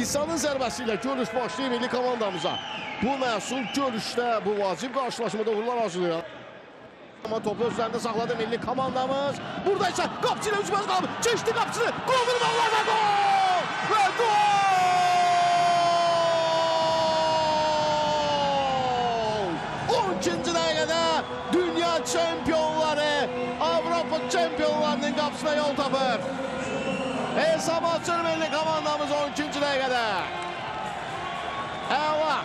İsa'nın zərbəsi ilə görüş başlayır milli komandamıza. Bu məhsul görüşdə, bu vacib qarşılaşmada uğurlar arzulayır. Amma topu özlərində saxladı milli komandamız. Burada isə qapçı ilə üzbəüz qalıb. Keçdi qapçını. Qol vurmaqlar və qol! Və qol! 12-ci dəqiqədə dünya çempionları, Avropa çempionlarının qapısına yol tapır. Hesab açır milli komandamız 12-ci dəqiqədə. Əla!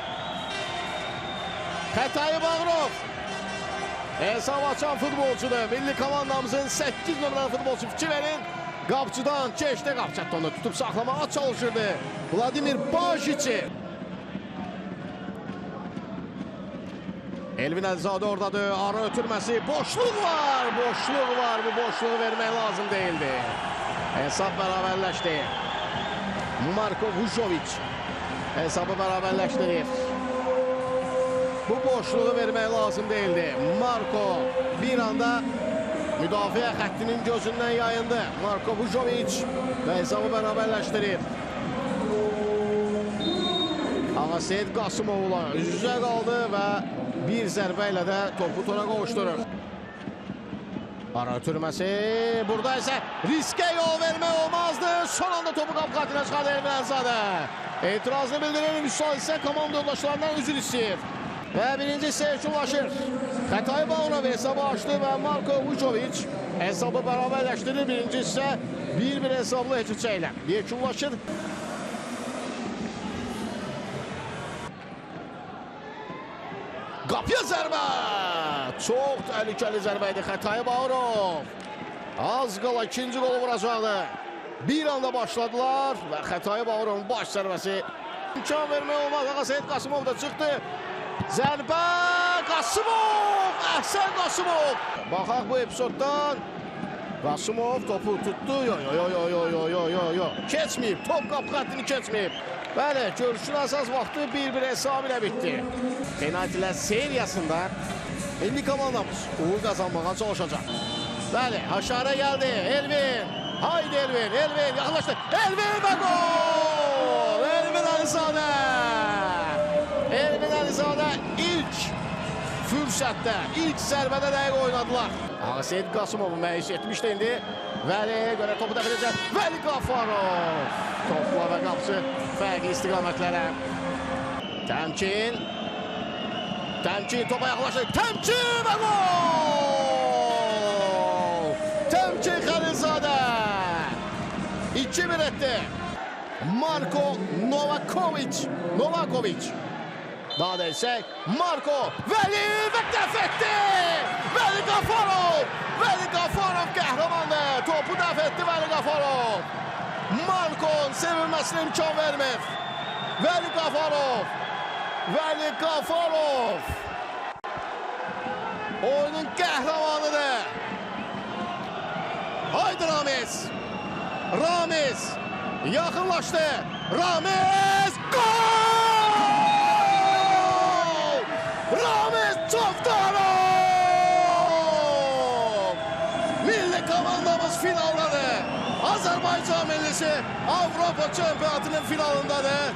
Xətai Bağırov hesab açan futbolçudur. Milli komandamızın 8 nömrəli futbolçu, fikir verin. Qapçıdan keçdi, qapçı hətta onu tutub saxlamağa çalışırdı. Vladimir Bajici. Elvin Əlizadə oradadır. Ara ötürməsi. Boşluq var. Boşluq var. Bu boşluğu vermək lazım değildi. Hesab bərabərləşdi. Marko Vujovic hesabı bərabərləşdirir. Bu boşluğu vermək lazım değildi. Marko bir anda müdafiə xəttinin gözündən yayındı. Marko Vujovic və hesabı bərabərləşdirir. Ağaseyid Qasımovla üz-üzə qaldı və bir zərbə ilə də topu tora qovuşdurur. Ara ötürməsi. Burada isə riskə yol vermək olmazdı. Son anda topu qapı xəttinə çıxardı Elvin Əlizadə. Etirazını bildirir. Müsaid isə komanda yoldaşlarından üzr istəyir. Və birinci hissə yekunlaşır. Xətai Bağırov hesabı açdı və Marko Vujovic hesabı bərabərləşdirir. Birinci hissə 1-1 hesablı heçə ilə yekunlaşır. Qapıya zərbə! Çox təhlükəli zərbə idi Xətai Bağırov. Az qala ikinci qolu vuracaqdı. Bir anda başladılar və Xətai Bağırovun baş zərbəsi. İmkan vermək olmaz. Ağaseyid Qasımov da çıxdı. Zərbə! Qasımov! Əhsən Qasımov! Baxaq bu epizoddan. Qasımov topu tutdu. Yo, yo, yo, yo, yo, yo, yo, yo. Keçməyib. Top qapı xəttini keçməyib. Bəli, görüşün əsas vaxtı 1-1 hesabı ilə bitdi. Penaltilər seriyasında milli komandamız uğur qazanmağa çalışacaq. Bəli, haşarə gəldi. Elvin. Haydi Elvin. Elvin yaxınlaşdı. Elvin və gol! Elvin Əlizadə! Elvin Əlizadə ilk fürsətdə, ilk zərbədə dəqiq oynadılar. Ağaseyid Qasımovu məyus etmişdi indi. Vəliyə görə topu dəf edəcək. Vəli Qafarov. Topla və qapısı fərqli istiqamətlərə. Təmkin. Təmkin topa yaxınlaşdı. Təmkin və gol! Təmkin Xəlilzadə. 2-1 etdi. Marko Novakovic. Novakovic. Daha da desək, Marko Vəli və dəf etdi! Vəli Qafarov! Vəli Qafarov qəhrəmandır! Topu dəf etdi Vəli Qafarov! Marko'nun sevinməsinə imkan vermir. Vəli Qafarov! Vəli Qafarov! Oyunun qəhrəmanıdır! Haydi Ramiz! Ramiz! Yaxınlaşdı! Ramiz! Gol! Ramiz Çavdarov! Milli komandamız finaldadır. Azərbaycan millisi Avropa çempionatının finalındadır.